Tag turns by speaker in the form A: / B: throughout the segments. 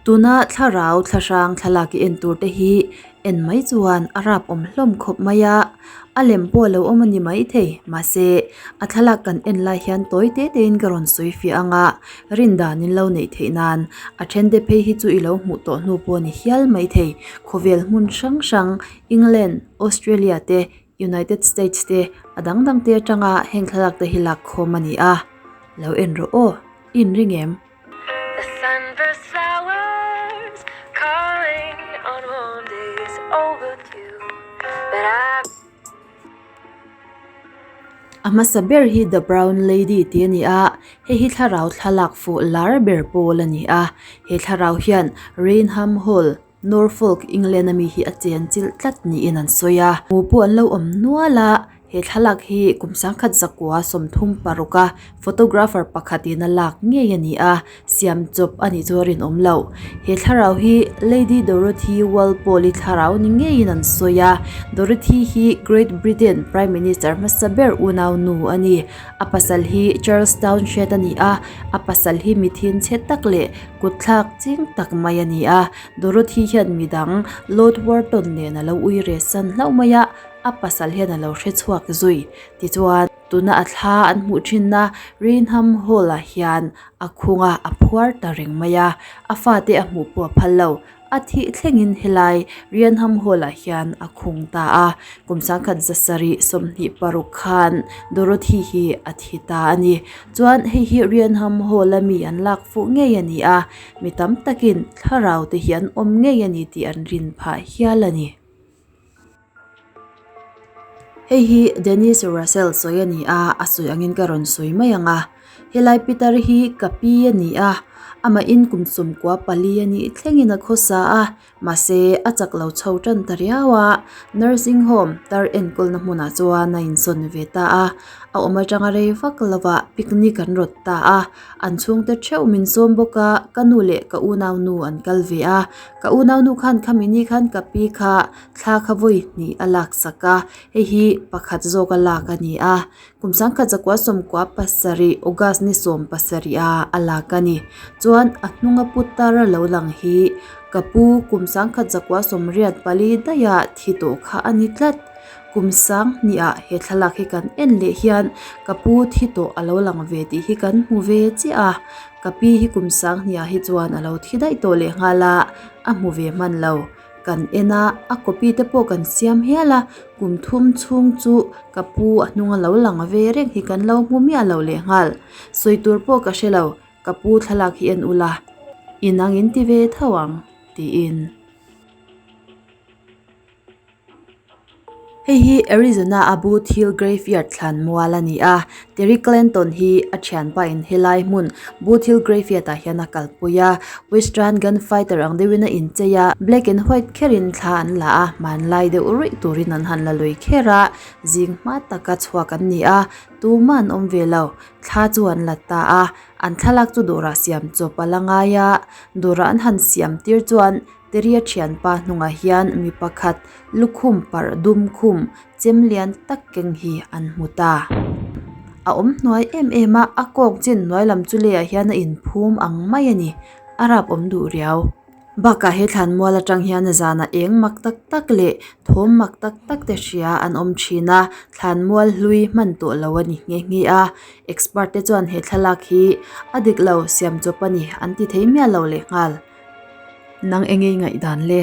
A: Tuna thlarau thlahrang thlalak i en tur te hi en mai chuan a rap awm hlawm khawp mai a, a lem pawh a lo awm a ni maithei mahse a thlalak kan en lai hian tawi te te in ka rawn sawi fiah ang a, rin dan in lo neih theih nan a then te phei hi chu i lo hmuh tawh hnu pawh a ni hial maithei khawvel hmun hrang hrang England, Australia te United States te a dang dang te atanga heng thlalak te hi lak khawm a ni a, lo en rawh aw, i inring em? A hmasa ber hi The Brown Lady tih a ni a, hei hi thlarau thlalak fuh lar ber pawl a ni a. He thlarau hian Rainham Hall, Norfolk, England ami hi a chen chilh tlat niin an sawi a. Hmu pawh an lo awm nual a, he thlalak hi kum sangkhat zakua 36 a photographer pakhatin a lak ngei a ni a, siam chawp a nih chu a rinawm loh. He thlarau hi Lady Dorothy Walpole-i thlarau ni ngeiin an sawi a, Dorothy hi Great Britain Prime Minister hmasa ber unau nu a ni. A pasal hi Charles Townshend a ni a, a pasal hi mithin chhe tak leh Kutthlak ching tak mai a ni a, Dorothy hian midang Lord Wharton nen a lo ui re san hlauh mai a, a pasal hian a lo hre chhuak zui. Tichuan, tuna a thla an hmuh thinna Raynham Hall ah hian a khung a, a phuar ta reng mai a, a fate a hmuh pawh a phal lo. A thih thlengin helai Raynham Hall ah hian a khung ta a, kum sangkhat zasarih 26 khan Dorothy hi a thi ta a ni. Chuan hei hi Raynham Hall a mi an lak fuh ngei a ni a, mi tam takin thlarau te hi an awm ngei a ni tih an rin phah hial a ni. Hei hi Dennis Russell sawi a ni a, a sawi angin ka rawn sawi mai ang a. Helai pitar hi ka pi a ni a, amahin kum 14 a nih thlengin a khawsa a, Mahse, a chak lo chho tan ta riau a, nursing home tar enkawlna hmunah chuan a insawn ve ta a. A awm atanga rei vak lovah picnic an rawt ta a, an chhungte theuh min sawm bawk a, ka nu leh ka unaunu an kal ve a. Ka unaunu khan khami ni khan ka pi kha thla kha vawi hnih a laksak a, hei hi pakhat zawk a lak a ni a. Kum sangkhat zakua 97 August ni 70 a a lak a ni. Chuan a hnunga putar a lo lang hi ka pu kum sangkhat zakua 84 daih a thi tawh kha a ni tlat. Kum sang hnih ah he thlalak hi kan en leh hian ka pu thi tawh a lo lang ve tih hi kan hmu ve chiah a. Ka pi hi kum sang hnih ah hi chuan a lo thi daih tawh leh nghal a, a hmu ve hman lo. Kan en a, a copy te pawh kan siam hial a, kum thum chhung chu ka pu a hnung a lo lang ve reng hi kan lo hmu miah lo leh nghal. Sawi tur pawh ka hre lo, ka pu thlalak hi en ula, inang in ti ve tho ang, tiin. Hei hi Arizona a Booth Hill Graveyard thlan mual a ni a, Terry Clanton hi a thianpa in helai hmun Booth Hill Graveyard ah hian a kalpui a, Western gunfighter ang deuhin a inchei a, black and white kherin thla an la a, hmanlai deuh ruih turin an han la lui kher a, zing hma taka chhuak an ni a, tumah an awm ve lo, thla chu an la ta a, an thlalak chu dawrah siam chawp a la ngai a, dawrah an han siam tir chuan Teria thianpa hnungah hian mi pakhat lukhum parh dum khum chem lian tak keng hi an hmu ta. A awm hnuai em em a, a kawk chin hnuai lam chu leiah hian a inphum ang mai a ni, a rap awm duh riau. Bakah he thlan mual atang hian zanah eng mak tak tak leh thawm mak tak tak te hria an awm thin a, thlan mual hlui hman tawh lo a ni nghe nghe a, expert te chuan he thlalak hi a dik lo siam chawp a ni an ti thei miah lo lehnghal. Nang enge i ngaihdan le?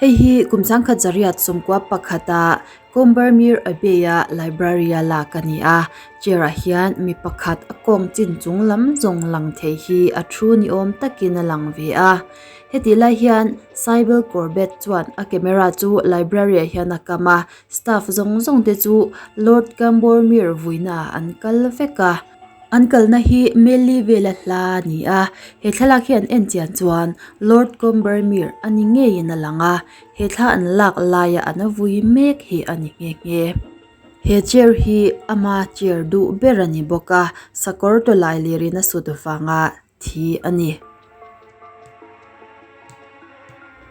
A: Hei hi kum sangkhat zariat 91 a Combermere Abbey a library a lak a ni a, chair ah hian mi pakhat a kawng chin chung lam zawng lang thei hi a thu ni awm takin a lang ve a. Hetih lai hian Sybil Corbett chuan a camera chu library ah hian a kam a, staff zawng zawng te chu Lord Combermere vuina ah an kal vek a. An kalna hi Melli vela hla a ni a, he thlalak hi an en chian chuan Lord Combermere a ni ngeiin a lang a, he thla an lak laia an vui mek hi a ni nghe nghe. He chair hi ama chair duh ber a ni bawk a, sakawr tawlai lirin a sut vanga thi a ni.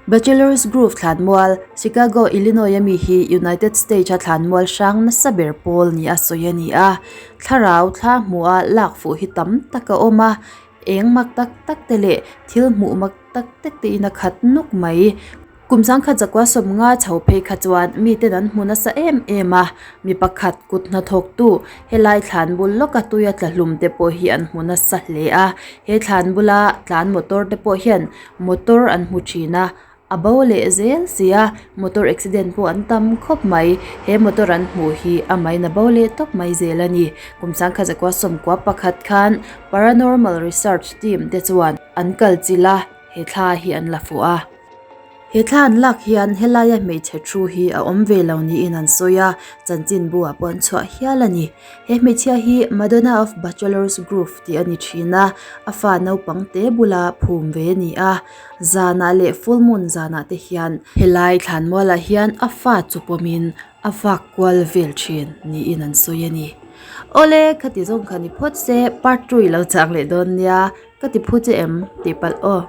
A: Bachelor's Grove thlanmual, Chicago, Illinois a mi hi United States a thlanmual hrang nasa ber pawl ni a sawi a ni a. Thlarau thla hmuha lak fuh hi tam tak a awm a. Eng mak tak tak te leh thil hmuh mak tak tak te in a khat nuk mai. Kum sangkhat zakua sawmnga chho phei kha chuan miten an hmu nasa em em a, mi pakhat kut hnathawk tu helai thlan bul lawka tuia tla hlum te pawh hi an hmu nasa hle a, he thlan bula tlan motor te pawh hian motor an hmu thin a, a bo leh zel si a, motor accident pawh an tam khawp mai, he motor an hmuh hi amahin a bo leh tawp mai zel a ni. Kum sangkhat zakua sawmkua pakhat khan paranormal research team te chuan an kal chilh a, he thla hi an la fuh a. He thla an lak hian helaia hmeichhe thu hi a awm ve lo niin an sawi a, chanchinbu ah pawh an chhuah hial a ni. He hmeichhia hi Madonna of Bachelor's Grove tih a ni thin a, a fa naupang te bula phum ve a ni a. Zanah leh full moon zanah te hian helai thlanmualah hian a fa chu pawmin a vak kual vel thin niin an sawi a ni. Awle, khati zawng kha ni phawt se part 2 i lo chang leh dawn nia, ka ti phu che em tih palh aw.